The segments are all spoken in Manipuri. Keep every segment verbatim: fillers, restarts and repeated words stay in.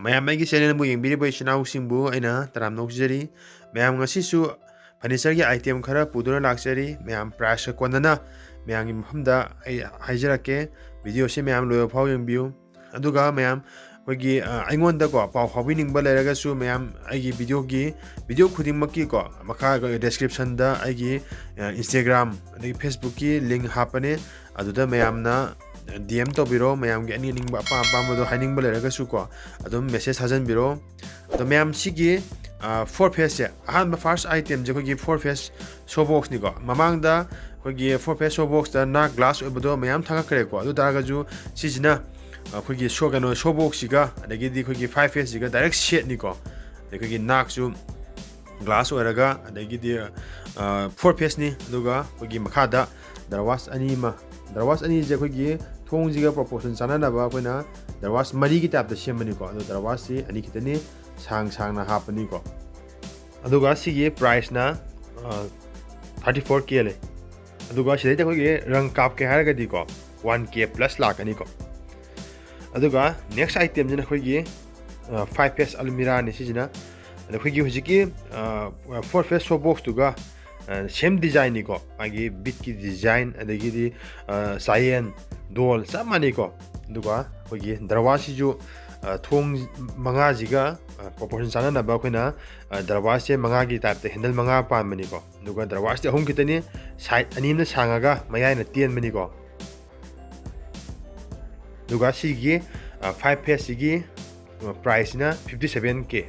ꯃꯌꯥꯝ ꯑꯩꯒꯤ ꯆꯦꯅꯦꯜꯕꯨ ꯌꯦꯡꯕꯤꯔꯤꯕ ꯏꯆꯤꯟ ꯏꯅꯥꯎꯁꯤꯡꯕꯨ ꯑꯩꯅ ꯇꯔꯥꯝꯅ ꯑꯣꯛꯆꯔꯤ꯫ ꯃꯌꯥꯝ ꯉꯁꯤꯁꯨ ꯐꯔꯅꯤꯆꯔꯒꯤ ꯑꯥꯏꯇꯦꯝ ꯈꯔ ꯄꯨꯗꯨꯅ ꯂꯥꯛꯆꯔꯤ꯫ ꯃꯌꯥꯝ ꯄ꯭ꯔꯥꯏꯁꯀ ꯀꯣꯟꯅꯅ ꯃꯌꯥꯝꯒꯤ ꯃꯐꯝꯗ ꯑꯩ ꯍꯥꯏꯖꯔꯛꯀꯦ꯫ ꯚꯤꯗꯤꯑꯣꯁꯤ ꯃꯌꯥꯝ ꯂꯣꯏꯕ ꯐꯥꯎ ꯌꯦꯡꯕꯤꯌꯨ꯫ ꯑꯗꯨꯒ ꯃꯌꯥꯝ ꯑꯩꯈꯣꯏꯒꯤ, ꯑ, ꯑꯩꯉꯣꯟꯗꯀꯣ ꯄꯥꯎ ꯐꯥꯎꯕꯤꯅꯤꯡꯕ ꯂꯩꯔꯒꯁꯨ ꯃꯌꯥꯝ ꯑꯩꯒꯤ ꯚꯤꯗꯤꯑꯣꯒꯤ, ꯚꯤꯗꯤꯑꯣ ꯈꯨꯗꯤꯡꯃꯛꯀꯤꯀꯣ ꯃꯈꯥ descriptionꯗ ꯑꯩꯒꯤ, ꯑ, Instagram ꯑꯗꯒꯤ Facebookꯀꯤ link ꯍꯥꯞꯄꯅꯦ꯫ ꯑꯗꯨꯗ ꯃꯌꯥꯝꯅ D M ꯇꯧꯕꯤꯔꯣ, ꯃꯌꯥꯝꯒꯤ ꯑꯅꯤꯡ ꯑꯅꯤꯡꯕ ꯑꯄꯥꯝ ꯑꯄꯥꯝꯕꯗꯣ ꯍꯥꯏꯅꯤꯡꯕ ꯂꯩꯔꯒꯁꯨꯀꯣ ꯑꯗꯨꯝ message ꯊꯥꯖꯟꯕꯤꯔꯣ꯫ ꯑꯗꯣ ꯃꯌꯥꯝ ꯁꯤꯒꯤ, ꯑ, four faceꯁꯦ, ꯑꯍꯥꯟꯕ first itemꯁꯦ ꯑꯩꯈꯣꯏꯒꯤ four face show boxꯅꯤꯀꯣ꯫ ꯃꯃꯥꯡꯗ ꯑꯩꯈꯣꯏꯒꯤ four face show boxꯇ ꯅꯥꯛ glass ꯑꯣꯏꯕꯗꯣ ꯃꯌꯥꯝ ꯊꯥꯒꯠꯈ꯭ꯔꯦꯀꯣ꯫ ꯑꯗꯨ ꯇꯥꯔꯒꯁꯨ ꯁꯤꯁꯤꯅ ꯑꯩꯈꯣꯏꯒꯤ show, ꯀꯩꯅꯣ, show boxꯁꯤꯒ ꯑꯗꯒꯤꯗꯤ ꯑꯩꯈꯣꯏꯒꯤ five faceꯁꯤꯒ direct setꯅꯤꯀꯣ꯫ ꯑꯗꯩ ꯑꯩꯈꯣꯏꯒꯤ ꯅꯥꯛꯁꯨ glass ꯑꯣꯏꯔꯒ ꯑꯗꯒꯤꯗꯤ, ꯑ, four faceꯅꯤ꯫ ꯑꯗꯨꯒ ꯑꯩꯈꯣꯏꯒꯤ ꯃꯈꯥꯗ ꯗꯔꯋꯥꯖ ꯑꯅꯤ ꯑꯃ, ꯗꯔꯋꯥꯖ ꯑꯅꯤꯁꯦ ꯑꯩꯈꯣꯏꯒꯤ ꯊꯣꯡꯁꯤꯒ proportion ꯆꯥꯟꯅꯅꯕ ꯑꯩꯈꯣꯏꯅ ꯗꯔꯋꯥꯖ ꯃꯔꯤꯒꯤ typeꯇ ꯁꯦꯝꯕꯅꯤꯀꯣ꯫ ꯑꯗꯣ ꯗꯔꯋꯥꯖꯁꯤ ꯑꯅꯤ ꯈꯤꯇꯅꯤ, ꯁꯥꯡ ꯁꯥꯡꯅ ꯍꯥꯞꯄꯅꯤꯀꯣ꯫ ꯑꯗꯨꯒ ꯁꯤꯒꯤ priceꯅ, ꯑ, thirty four K ꯂꯩ꯫ ꯑꯗꯨꯒ ꯁꯤꯗꯩꯗ ꯑꯩꯈꯣꯏꯒꯤ ꯔꯪ ꯀꯥꯞꯀꯦ ꯍꯥꯏꯔꯒꯗꯤꯀꯣ one K plus ꯂꯥꯛꯀꯅꯤꯀꯣ꯫ ꯑꯗꯨꯒ next itemꯁꯤꯅ ꯑꯩꯈꯣꯏꯒꯤ, ꯑ, five face almirahꯅꯤ ꯁꯤꯁꯤꯅ꯫ ꯑꯗ ꯑꯩꯈꯣꯏꯒꯤ ꯍꯧꯖꯤꯛꯀꯤ, ꯑ, four face show boxꯇꯨꯒ, ꯑ, same designꯅꯤꯀꯣ꯫ ꯃꯥꯒꯤ beadꯀꯤ design, ꯑꯗꯒꯤꯗꯤ, ꯑ, ꯆꯥꯌꯦꯟ, ꯗꯣꯜ ꯆꯞ ꯃꯥꯟꯅꯩꯀꯣ꯫ ꯑꯗꯨꯒ ꯑꯩꯈꯣꯏꯒꯤ ꯗꯔꯋꯥꯖꯁꯤꯁꯨ, ꯑ, ꯊꯣꯡ ꯃꯉꯥꯁꯤꯒ, ꯑ, proportion ꯆꯥꯟꯅꯅꯕ ꯑꯩꯈꯣꯏꯅ, ꯑ, ꯗꯔꯋꯥꯖꯁꯦ ꯃꯉꯥꯒꯤ typeꯇ handle ꯃꯉꯥ ꯄꯥꯟꯕꯅꯤꯀꯣ꯫ ꯑꯗꯨꯒ ꯗꯔꯋꯥꯖꯇꯤ ꯑꯍꯨꯝ ꯈꯤꯇꯅꯤ, side ꯑꯅꯤ ꯑꯃꯅ ꯁꯥꯡꯉꯒ ꯃꯌꯥꯏꯅ ꯇꯦꯟꯕꯅꯤꯀꯣ꯫ ꯑꯗꯨꯒ ꯁꯤꯒꯤ, ꯑ, five faceꯁꯤꯒꯤ, ꯑ, priceꯁꯤꯅ fifty seven K꯫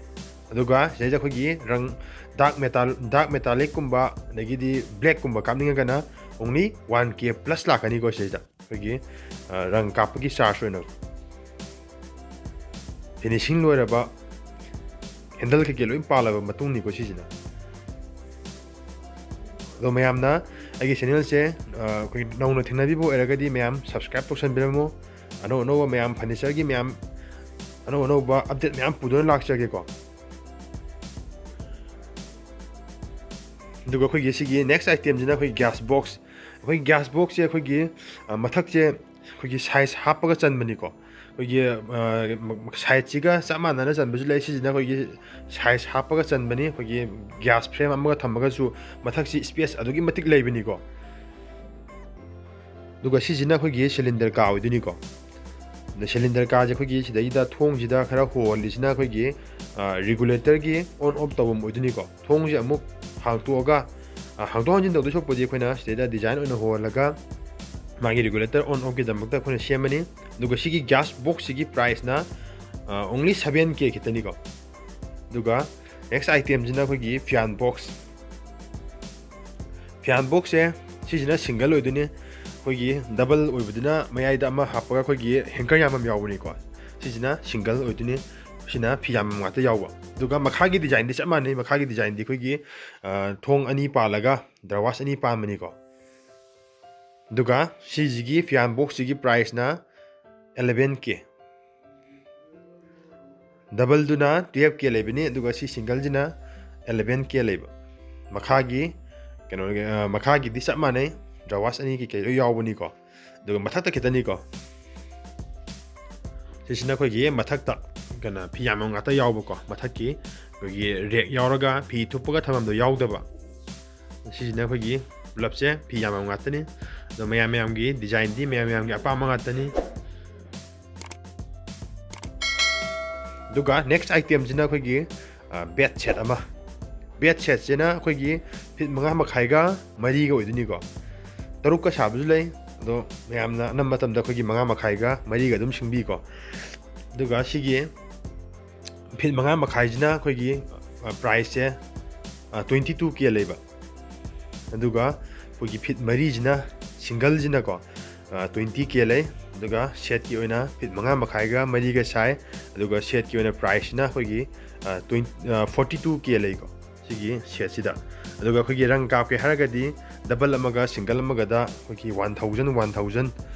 ꯑꯗꯨꯒ ꯁꯤꯗꯩꯗ ꯑꯩꯈꯣꯏꯒꯤ ꯔꯪ dark metal, dark metallicꯀꯨꯝꯕ ꯑꯗꯒꯤꯗꯤ blackꯀꯨꯝꯕ ꯀꯥꯞꯅꯤꯡꯉꯒꯅ only one K plus ꯂꯥꯛꯀꯅꯤꯀꯣ ꯁꯤꯗꯩꯗ꯫ ꯑꯩꯈꯣꯏꯒꯤ, ꯑ, ꯔꯪ ꯀꯥꯞꯄꯒꯤ charge ꯑꯣꯏꯅ finishing ꯂꯣꯏꯔꯕ, handle ꯀꯩꯀꯩ ꯂꯣꯏ ꯄꯥꯜꯂꯕ ꯃꯇꯨꯡꯅꯤꯀꯣ ꯁꯤꯁꯤꯅ꯫ ꯑꯗꯣ ꯃꯌꯥꯝꯅ ꯑꯩꯒꯤ channelꯁꯦ, ꯑ, ꯑꯩꯈꯣꯏ ꯅꯧꯅ ꯊꯦꯡꯅꯕꯤꯕ ꯑꯣꯏꯔꯒꯗꯤ ꯃꯌꯥꯝ subscribe ꯇꯧꯁꯟꯕꯤꯔꯝꯃꯣ꯫ ꯑꯅꯧ ꯑꯅꯧꯕ ꯃꯌꯥꯝ furnitureꯒꯤ ꯃꯌꯥꯝ ꯑꯅꯧ ꯑꯅꯧꯕ update ꯃꯌꯥꯝ ꯄꯨꯗꯨꯅ ꯂꯥꯛꯆꯒꯦꯀꯣ꯫ ꯑꯗꯨꯒ ꯑꯩꯈꯣꯏꯒꯤ ꯁꯤꯒꯤ next itemꯁꯤꯅ ꯑꯩꯈꯣꯏ gas box꯫ ꯑꯩꯈꯣꯏ gas boxꯁꯦ ꯑꯩꯈꯣꯏꯒꯤ, ꯑ, ꯃꯊꯛꯁꯦ ꯑꯩꯈꯣꯏꯒꯤ size ꯍꯥꯞꯄꯒ ꯆꯟꯕꯅꯤꯀꯣ꯫ ꯑꯩꯈꯣꯏꯒꯤ ꯁꯥꯏꯠꯁꯤꯒ ꯆꯞ ꯃꯥꯟꯅꯅ ꯆꯟꯕꯁꯨ ꯂꯩ꯫ ꯁꯤꯁꯤꯅ ꯑꯩꯈꯣꯏꯒꯤ ꯁꯥꯏꯖ ꯍꯥꯞꯄꯒ ꯆꯟꯕꯅꯤ꯫ ꯑꯩꯈꯣꯏꯒꯤ ꯒ꯭ꯌꯥꯁ ꯐ꯭ꯔꯦꯝ ꯑꯃꯒ ꯊꯝꯃꯒꯁꯨ ꯃꯊꯛꯁꯤ ꯁ꯭ꯄꯦꯁ ꯑꯗꯨꯛꯀꯤ ꯃꯇꯤꯛ ꯂꯩꯕꯅꯤꯀꯣ꯫ ꯑꯗꯨꯒ ꯁꯤꯁꯤꯅ ꯑꯩꯈꯣꯏꯒꯤ ꯁꯤꯂꯤꯟꯗꯔ ꯀꯥ ꯑꯣꯏꯗꯣꯏꯅꯤꯀꯣ꯫ ꯑꯗ ꯁꯤꯂꯤꯟꯗꯔ ꯀꯥꯁꯦ ꯑꯩꯈꯣꯏꯒꯤ ꯁꯤꯗꯩꯗ ꯊꯣꯡꯁꯤꯗ ꯈꯔ ꯍꯣꯍꯜꯂꯤꯁꯤꯅ ꯑꯩꯈꯣꯏꯒꯤ ꯔꯤꯒꯨꯂꯦꯇꯔꯒꯤ ꯑꯣꯟ ꯑꯣꯐ ꯇꯧꯐꯝ ꯑꯣꯏꯗꯣꯏꯅꯤꯀꯣ꯫ ꯊꯣꯡꯁꯦ ꯑꯃꯨꯛ ꯍꯥꯡꯇꯣꯛꯑꯒ, ꯑ, ꯍꯥꯡꯗꯣꯛ ꯍꯥꯡꯖꯤꯟ ꯇꯧꯗꯣꯏ ꯁꯔꯨꯛꯄꯨꯗꯤ ꯑꯩꯈꯣꯏꯅ ꯁꯤꯗꯩꯗ ꯗꯤꯖꯥꯏꯟ ꯑꯣꯏꯅ ꯍꯣꯍꯜꯂꯒ ꯃꯥꯒꯤ ꯔꯤꯒꯨꯂꯦꯇꯔ ꯑꯣꯟ ꯑꯣꯐꯀꯤꯗꯃꯛꯇ ꯑꯩꯈꯣꯏꯅ ꯁꯦꯝꯃꯅꯤ꯫ ꯑꯗꯨꯒ ꯁꯤꯒꯤ ꯒ꯭ꯌꯥꯁ ꯕꯣꯛꯁꯁꯤꯒꯤ ꯄ꯭ꯔꯥꯏꯁꯅ, ꯑ, only seven K ꯈꯤꯇꯅꯤꯀꯣ꯫ ꯑꯗꯨꯒ ꯅꯦꯛꯁ ꯑꯥꯏꯇꯦꯝꯁꯤꯅ ꯑꯩꯈꯣꯏꯒꯤ ꯐ꯭ꯌꯥꯟ ꯕꯣꯛꯁ꯫ ꯐ꯭ꯌꯥꯟ ꯕꯣꯛꯁꯁꯦ ꯁꯤꯁꯤꯅ ꯁꯤꯡꯒꯜ ꯑꯣꯏꯗꯣꯏꯅꯤ꯫ ꯑꯩꯈꯣꯏꯒꯤ ꯗꯕꯜ ꯑꯣꯏꯕꯗꯨꯅ ꯃꯌꯥꯏꯗ ꯑꯃ ꯍꯥꯞꯄꯒ ꯑꯩꯈꯣꯏꯒꯤ ꯍꯦꯡꯀꯔ ꯌꯥꯝꯕ ꯑꯃ ꯌꯥꯎꯕꯅꯤꯀꯣ꯫ ꯁꯤꯁꯤꯅ ꯁꯤꯡꯒꯜ ꯑꯣꯏꯗꯣꯏꯅꯤ꯫ ꯁꯤꯅ ꯐꯤ ꯌꯥꯝꯕ ꯉꯥꯛꯇ ꯌꯥꯎꯕ꯫ ꯑꯗꯨꯒ ꯃꯈꯥꯒꯤ ꯗꯤꯖꯥꯏꯟꯗꯤ ꯆꯞ ꯃꯥꯟꯅꯩ꯫ ꯃꯈꯥꯒꯤ ꯗꯤꯖꯥꯏꯟꯗꯤ ꯑꯩꯈꯣꯏꯒꯤ, ꯑ, ꯊꯣꯡ ꯑꯅꯤ ꯄꯥꯜꯂꯒ ꯗ꯭ꯔꯋꯥꯁ ꯑꯅꯤ ꯄꯥꯟꯕꯅꯤꯀꯣ꯫ ꯑꯗꯨꯒ ꯁꯤꯁꯤꯒꯤ ꯐꯤꯌꯥꯟ ꯕꯣꯛꯁꯁꯤꯒꯤ ꯄ꯭ꯔꯥꯏꯁꯅ eleven K꯫ ꯗꯕꯜꯗꯨꯅ twelve K ꯂꯩꯕꯅꯤ, ꯑꯗꯨꯒ ꯁꯤ ꯁꯤꯡꯒꯜꯁꯤꯅ eleven K ꯂꯩꯕ꯫ ꯃꯈꯥꯒꯤ ꯀꯩꯅꯣꯒꯤ, ꯑ, ꯃꯈꯥꯒꯤꯗꯤ ꯆꯞ ꯃꯥꯟꯅꯩ, ꯗ꯭ꯔꯋꯥꯁ ꯑꯅꯤ ꯀꯩꯀꯩ ꯂꯣꯏ ꯌꯥꯎꯕꯅꯤꯀꯣ꯫ ꯑꯗꯨꯒ ꯃꯊꯛꯇ ꯈꯤꯇꯅꯤꯀꯣ꯫ ꯁꯤꯁꯤꯅ ꯑꯩꯈꯣꯏꯒꯤ ꯃꯊꯛꯇ ꯀꯩꯅꯣ ꯐꯤ ꯌꯥꯝꯕ ꯉꯥꯛꯇ ꯌꯥꯎꯕꯀꯣ꯫ ꯃꯊꯛꯀꯤ ꯑꯩꯈꯣꯏꯒꯤ ꯔꯦꯛ ꯌꯥꯎꯔꯒ ꯐꯤ ꯊꯨꯞꯄꯒ ꯊꯝꯐꯝꯗꯣ ꯌꯥꯎꯗꯕ꯫ ꯁꯤꯁꯤꯅ ꯑꯩꯈꯣꯏꯒꯤ ꯄꯨꯂꯞꯁꯦ ꯐꯤ ꯌꯥꯝꯕ ꯉꯥꯛꯇꯅꯤ꯫ ꯑꯗꯣ ꯃꯌꯥꯝ ꯃꯌꯥꯝꯒꯤ ꯗꯤꯖꯥꯏꯟꯗꯤ ꯃꯌꯥꯝ ꯃꯌꯥꯝꯒꯤ ꯑꯄꯥꯝꯕ ꯉꯥꯛꯇꯅꯤ꯫ ꯑꯗꯨꯒ ꯅꯦꯛꯁ ꯑꯥꯏꯇꯦꯝꯁꯤꯅ ꯑꯩꯈꯣꯏꯒꯤ, ꯑ, ꯕꯦꯗ ꯁꯦꯠ ꯑꯃ꯫ ꯕꯦꯗ ꯁꯦꯠꯁꯤꯅ ꯑꯩꯈꯣꯏꯒꯤ ꯐꯤꯠ ꯃꯉꯥ ꯃꯈꯥꯏꯒ ꯃꯔꯤꯒ ꯑꯣꯏꯗꯣꯏꯅꯤꯀꯣ꯫ ꯇꯔꯨꯛꯀ ꯁꯥꯕꯁꯨ ꯂꯩ, ꯑꯗꯣ ꯃꯌꯥꯝꯅ ꯑꯅꯝꯕ ꯃꯇꯝꯗ ꯑꯩꯈꯣꯏꯒꯤ ꯃꯉꯥ ꯃꯈꯥꯏꯒ ꯃꯔꯤꯒ ꯑꯗꯨꯝ ꯁꯤꯡꯕꯤꯀꯣ꯫ ꯑꯗꯨꯒ ꯁꯤꯒꯤ ꯐꯤꯠ ꯃꯉꯥ ꯃꯈꯥꯏꯁꯤꯅ ꯑꯩꯈꯣꯏꯒꯤ, ꯑ, ꯄ꯭ꯔꯥꯏꯁꯁꯦ, ꯑ, twenty two K ꯂꯩꯕ꯫ ꯑꯗꯨꯒ ꯑꯩꯈꯣꯏꯒꯤ ꯐꯤꯠ ꯃꯔꯤꯁꯤꯅ, ꯁꯤꯡꯒꯜꯁꯤꯅꯀꯣ, ꯑ, twenty K ꯂꯩ꯫ ꯑꯗꯨꯒ ꯁꯦꯠꯀꯤ ꯑꯣꯏꯅ ꯐꯤꯠ ꯃꯉꯥ ꯃꯈꯥꯏꯒ ꯃꯔꯤꯒ ꯁꯥꯏ꯫ ꯑꯗꯨꯒ ꯁꯦꯠꯀꯤ ꯑꯣꯏꯅ ꯄ꯭ꯔꯥꯏꯁꯁꯤꯅ ꯑꯩꯈꯣꯏꯒꯤ, ꯑ, twenty, ꯑ, forty two K ꯂꯩꯀꯣ꯫ ꯁꯤꯒꯤ ꯁꯦꯠꯁꯤꯗ꯫ ꯑꯗꯨꯒ ꯑꯩꯈꯣꯏꯒꯤ ꯔꯪ ꯀꯥꯞꯀꯦ ꯍꯥꯏꯔꯒꯗꯤ ꯗꯕꯜ ꯑꯃꯒ ꯁꯤꯡꯒꯜ ꯑꯃꯒꯗ ꯑꯩꯈꯣꯏꯒꯤ one thousand, one thousand,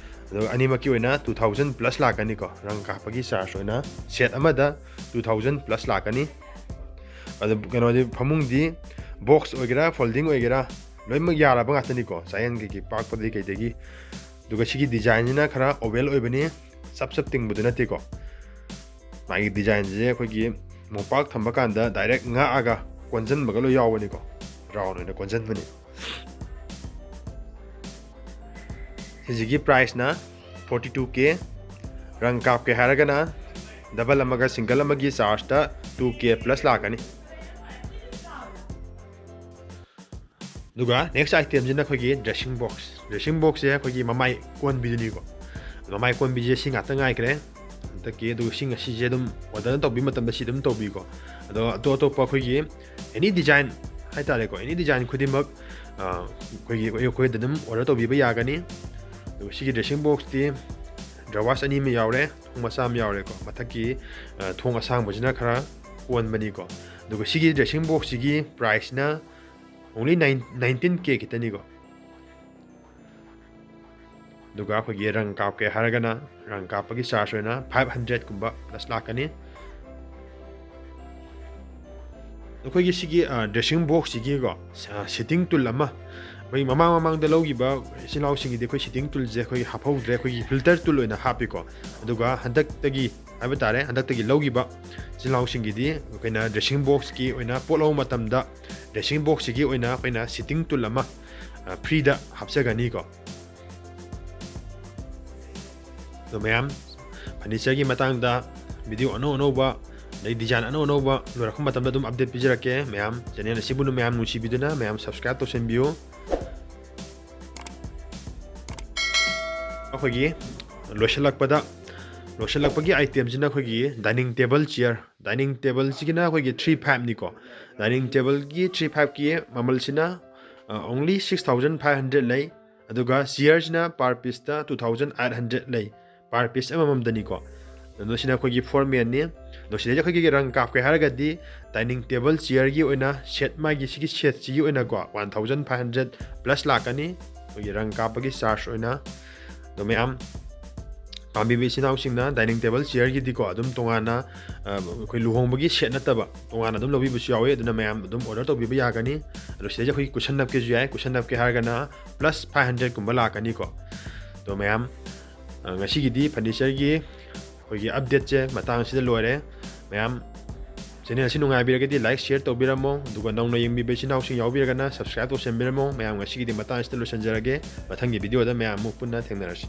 ꯑꯗꯨꯒ ꯑꯅꯤꯃꯛꯀꯤ ꯑꯣꯏꯅ two thousand plus ꯂꯥꯛꯀꯅꯤꯀꯣ꯫ ꯔꯪ ꯀꯥꯞꯄꯒꯤ ꯆꯥꯔꯖ ꯑꯣꯏꯅ ꯁꯦꯠ ꯑꯃꯗ two thousand plus ꯂꯥꯛꯀꯅꯤ꯫ ꯑꯗꯨ ꯀꯩꯅꯣꯗꯤ, ꯐꯃꯨꯡꯗꯤ ꯕꯣꯛꯁ ꯑꯣꯏꯒꯦꯔꯥ, ꯐꯣꯜꯗꯤꯡ ꯑꯣꯏꯒꯦꯔꯥ, ꯂꯣꯏꯅꯃꯛ ꯌꯥꯔꯕ ꯉꯥꯛꯇꯅꯤꯀꯣ, ꯆꯥꯌꯦꯡ ꯀꯩꯀꯩ ꯄꯥꯛꯄꯗꯒꯤ ꯀꯩꯗꯒꯤ꯫ ꯑꯗꯨꯒ ꯁꯤꯒꯤ ꯗꯤꯖꯥꯏꯟꯁꯤꯅ ꯈꯔ ꯑꯣꯕꯦꯜ ꯑꯣꯏꯕꯅꯤ꯫ ꯆꯞ ꯆꯞ ꯇꯤꯡꯕꯗꯨ ꯅꯠꯇꯦꯀꯣ꯫ ꯃꯥꯒꯤ ꯗꯤꯖꯥꯏꯟꯁꯦ ꯑꯩꯈꯣꯏꯒꯤ ꯃꯣꯝꯄꯥꯛ ꯊꯝꯕ ꯀꯥꯟꯗ ꯗꯥꯏꯔꯦꯛ ꯉꯥꯛꯑꯒ ꯀꯣꯟꯁꯤꯟꯕꯒ ꯂꯣꯏ ꯌꯥꯎꯕꯅꯤꯀꯣ, ꯔꯥꯎꯟ ꯑꯣꯏꯅ ꯀꯣꯟꯁꯤꯟꯕꯅꯤ꯫ ꯁꯤꯁꯤꯒꯤ ꯄ꯭ꯔꯥꯏꯁꯅ ꯐꯣꯔꯇꯤ ꯇꯨ ꯀꯦ꯫ ꯔꯪ ꯀꯥꯞꯀꯦ ꯍꯥꯏꯔꯒꯅ ꯗꯕꯜ ꯑꯃꯒ ꯁꯤꯡꯒꯜ ꯑꯃꯒꯤ ꯆꯥꯔꯖꯇ ꯇꯨ ꯀꯦ ꯄ꯭ꯂꯁ ꯂꯥꯛꯀꯅꯤ꯫ ꯑꯗꯨꯒ ꯅꯦꯛꯁ ꯑꯥꯏꯇꯦꯝꯁꯤꯅ ꯑꯩꯈꯣꯏꯒꯤ ꯗ꯭ꯔꯦꯁꯤꯡ ꯕꯣꯛꯁ꯫ ꯗ꯭ꯔꯦꯁꯤꯡ ꯕꯣꯛꯁꯁꯦ ꯑꯩꯈꯣꯏꯒꯤ ꯃꯃꯥꯏ ꯀꯣꯟꯕꯤꯗꯨꯅꯤꯀꯣ꯫ ꯃꯃꯥꯏ ꯀꯣꯟꯕꯤꯁꯦ ꯁꯤ ꯉꯥꯛꯇ ꯉꯥꯏꯈ꯭ꯔꯦ ꯍꯟꯗꯛꯀꯤ꯫ ꯑꯗꯨꯒ ꯁꯤ ꯉꯁꯤꯁꯦ ꯑꯗꯨꯝ ꯑꯣꯔꯗꯔ ꯇꯧꯕꯤꯕ ꯃꯇꯝꯗ ꯁꯤ ꯑꯗꯨꯝ ꯇꯧꯕꯤꯀꯣ꯫ ꯑꯗꯣ ꯑꯇꯣꯞ ꯑꯇꯣꯞꯄ ꯑꯩꯈꯣꯏꯒꯤ ꯑꯦꯅꯤ ꯗꯤꯖꯥꯏꯟ ꯍꯥꯏꯇꯥꯔꯦꯀꯣ, ꯑꯦꯅꯤ ꯗꯤꯖꯥꯏꯟ ꯈꯨꯗꯤꯡꯃꯛ, ꯑ, ꯑꯩꯈꯣꯏꯒꯤ, ꯑꯩꯈꯣꯏꯗ ꯑꯗꯨꯝ ꯑꯣꯔꯗꯔ ꯇꯧꯕꯤꯕ ꯌꯥꯒꯅꯤ꯫ ꯑꯗꯨꯒ ꯁꯤꯒꯤ ꯗ꯭ꯔꯦꯁꯤꯡ ꯕꯣꯛꯁꯇꯤ ꯗ꯭ꯔꯋꯥꯁ ꯑꯅꯤ ꯑꯃ ꯌꯥꯎꯔꯦ, ꯊꯣꯡ ꯃꯆꯥ ꯑꯃ ꯌꯥꯎꯔꯦꯀꯣ꯫ ꯃꯊꯛꯀꯤ, ꯑ, ꯊꯣꯡ ꯑꯁꯥꯡꯕꯁꯤꯅ ꯈꯔ ꯀꯣꯟꯕꯅꯤꯀꯣ꯫ ꯑꯗꯨꯒ ꯁꯤꯒꯤ ꯗ꯭ꯔꯦꯁꯤꯡ ꯕꯣꯛꯁꯁꯤꯒꯤ ꯄ꯭ꯔꯥꯏꯁꯅ only nine, nineteen K ꯈꯤꯇꯅꯤꯀꯣ꯫ ꯑꯗꯨꯒ ꯑꯩꯈꯣꯏꯒꯤ ꯔꯪ ꯀꯥꯞꯀꯦ ꯍꯥꯏꯔꯒꯅ ꯔꯪ ꯀꯥꯞꯄꯒꯤ ꯆꯥꯔꯖ ꯑꯣꯏꯅ five hundred ꯀꯨꯝꯕ ꯄ꯭ꯂꯁ ꯂꯥꯛꯀꯅꯤ꯫ ꯑꯩꯈꯣꯏꯒꯤ ꯁꯤꯒꯤ, ꯑ, ꯗ꯭ꯔꯦꯁꯤꯡ ꯕꯣꯛꯁꯁꯤꯒꯤꯀꯣ, ꯑ, ꯁꯤꯇꯤꯡ ꯇꯨꯜ ꯑꯃ, ꯑꯩꯈꯣꯏ ꯃꯃꯥꯡ ꯃꯃꯥꯡꯗ ꯂꯧꯈꯤꯕ ꯏꯆꯤꯜ ꯏꯅꯥꯎꯁꯤꯡꯒꯤꯗꯤ ꯑꯩꯈꯣꯏ ꯁꯤꯇꯤꯡ ꯇꯨꯜꯁꯦ ꯑꯩꯈꯣꯏꯒꯤ ꯍꯥꯞꯍꯧꯗ꯭ꯔꯦ, ꯑꯩꯈꯣꯏꯒꯤ ꯐꯤꯜꯇꯔ ꯇꯨꯜ ꯑꯣꯏꯅ ꯍꯥꯞꯄꯤꯀꯣ꯫ ꯑꯗꯨꯒ ꯍꯟꯗꯛꯇꯒꯤ ꯍꯥꯏꯕ ꯇꯥꯔꯦ, ꯍꯟꯗꯛꯇꯒꯤ ꯂꯧꯈꯤꯕ ꯏꯆꯤꯜ ꯏꯅꯥꯎꯁꯤꯡꯒꯤꯗꯤ ꯑꯩꯈꯣꯏꯅ ꯗ꯭ꯔꯦꯁꯤꯡ ꯕꯣꯛꯁꯀꯤ ꯑꯣꯏꯅ ꯄꯣꯠ ꯂꯧꯕ ꯃꯇꯝꯗ ꯗ꯭ꯔꯦꯁꯤꯡ ꯕꯣꯛꯁꯁꯤꯒꯤ ꯑꯣꯏꯅ ꯑꯩꯈꯣꯏꯅ ꯁꯤꯇꯤꯡ ꯇꯨꯜ ꯑꯃ, ꯑ, ꯐ꯭ꯔꯤꯗ ꯍꯥꯞꯆꯒꯅꯤꯀꯣ꯫ ꯑꯗꯣ ꯃꯌꯥꯝ, ꯐꯔꯅꯤꯆꯔꯒꯤ ꯃꯇꯥꯡꯗ ꯚꯤꯗꯤꯑꯣ ꯑꯅꯧ ꯑꯅꯧꯕ, ꯑꯗꯩ ꯗꯤꯖꯥꯏꯟ ꯑꯅꯧ ꯑꯅꯧꯕ ꯂꯣꯏꯔꯛꯄ ꯃꯇꯝꯗ ꯑꯗꯨꯝ ꯑꯞꯗꯦꯠ ꯄꯤꯖꯔꯛꯀꯦ꯫ ꯃꯌꯥꯝ, ꯆꯦꯅꯦꯜ ꯑꯁꯤꯕꯨ ꯃꯌꯥꯝ ꯅꯨꯡꯁꯤꯕꯤꯗꯨꯅ ꯃꯌꯥꯝ ꯁꯕꯁꯀ꯭ꯔꯥꯏꯕ ꯇꯧꯁꯤꯟꯕꯤꯌꯨ꯫ ꯑꯩꯈꯣꯏꯒꯤ ꯂꯣꯏꯁꯤꯜꯂꯛꯄꯗ, ꯂꯣꯏꯁꯤꯜꯂꯛꯄꯒꯤ ꯑꯥꯏꯇꯦꯝꯁꯤꯅ ꯑꯩꯈꯣꯏꯒꯤ ꯗꯥꯏꯅꯤꯡ ꯇꯦꯕꯜ ꯆꯤꯌꯔ꯫ ꯗꯥꯏꯅꯤꯡ ꯇꯦꯕꯜꯁꯤꯒꯤꯅ ꯑꯩꯈꯣꯏꯒꯤ three five ꯅꯤꯀꯣ꯫ ꯗꯥꯏꯅꯤꯡ ꯇꯦꯕꯜꯒꯤ three five ꯀꯤ ꯃꯃꯜꯁꯤꯅ, ꯑ, only six thousand five hundred ꯂꯩ꯫ ꯑꯗꯨꯒ ꯆꯤꯌꯔꯁꯤꯅ per piece ꯇ two thousand eight hundred ꯂꯩ, per piece ꯑꯃꯃꯝꯗꯅꯤꯀꯣ꯫ ꯑꯗꯣ ꯁꯤꯅ ꯑꯩꯈꯣꯏꯒꯤ four man ꯅꯤ꯫ ꯑꯗꯣ ꯁꯤꯗꯩꯗ ꯑꯩꯈꯣꯏꯒꯤ ꯔꯪ ꯀꯥꯞꯀꯦ ꯍꯥꯏꯔꯒꯗꯤ ꯗꯥꯏꯅꯤꯡ ꯇꯦꯕꯜ ꯆꯤꯌꯔꯒꯤ ꯑꯣꯏꯅ ꯁꯦꯠ, ꯃꯥꯒꯤ ꯁꯤꯒꯤ ꯁꯦꯠꯁꯤꯒꯤ ꯑꯣꯏꯅꯀꯣ, one thousand five hundred plus ꯂꯥꯛꯀꯅꯤ ꯑꯩꯈꯣꯏꯒꯤ ꯔꯪ ꯀꯥꯞꯄꯒꯤ ꯆꯥꯔꯖ ꯑꯣꯏꯅ꯫ ꯑꯗꯣ ꯃꯌꯥꯝ ꯄꯥꯝꯕꯤꯕ ꯏꯆꯤꯟ ꯏꯅꯥꯎꯁꯤꯡꯅ ꯗꯥꯏꯅꯤꯡ ꯇꯦꯕꯜ ꯆꯤꯌꯔꯒꯤꯗꯤꯀꯣ, ꯑꯗꯨꯝ ꯇꯣꯉꯥꯟꯅ, ꯑ, ꯑꯩꯈꯣꯏ ꯂꯨꯍꯣꯡꯕꯒꯤ ꯁꯦꯠ ꯅꯠꯇꯕ ꯇꯣꯉꯥꯟꯅ ꯑꯗꯨꯝ ꯂꯧꯕꯤꯕꯁꯨ ꯌꯥꯎꯋꯤ꯫ ꯑꯗꯨꯅ ꯃꯌꯥꯝ ꯑꯗꯨꯝ ꯑꯣꯔꯗꯔ ꯇꯧꯕꯤꯕ ꯌꯥꯒꯅꯤ꯫ ꯑꯗꯣ ꯁꯤꯗꯩꯁꯤꯗ ꯑꯩꯈꯣꯏꯒꯤ ꯀꯨꯁꯟ ꯅꯞꯀꯦꯁꯨ ꯌꯥꯏ, ꯀꯨꯁꯟ ꯅꯞꯀꯦ ꯍꯥꯏꯔꯒꯅ plus five hundred ꯀꯨꯝꯕ ꯂꯥꯛꯀꯅꯤꯀꯣ꯫ ꯑꯗꯣ ꯃꯌꯥꯝ ꯑ, ꯉꯁꯤꯒꯤꯗꯤ furniture ꯒꯤ ꯑꯩꯈꯣꯏꯒꯤ update ꯁꯦ ꯃꯇꯥꯡ ꯑꯁꯤꯗ ꯂꯣꯏꯔꯦ꯫ ꯃꯌꯥꯝ, channel ꯑꯁꯤ ꯅꯨꯡꯉꯥꯏꯕꯤꯔꯒꯗꯤ like, share ꯇꯧꯕꯤꯔꯝꯃꯣ, ꯑꯗꯨꯒ ꯅꯧꯅ ꯌꯦꯡꯕꯤꯕ ꯏꯆꯤꯟ ꯏꯅꯥꯎꯁꯤꯡ ꯌꯥꯎꯕꯤꯔꯒꯅ subscribe ꯇꯧꯁꯟꯕꯤꯔꯝꯃꯣ꯫ ꯃꯌꯥꯝ, ꯉꯁꯤꯒꯤꯗꯤ ꯃꯇꯥꯡ ꯑꯁꯤꯗ ꯂꯣꯏꯁꯤꯟꯖꯔꯒꯦ꯫ ꯃꯊꯪꯒꯤ video ꯗ ꯃꯌꯥꯝ ꯑꯃꯨꯛ ꯄꯨꯟꯅ ꯊꯦꯡꯅꯔꯁꯤ꯫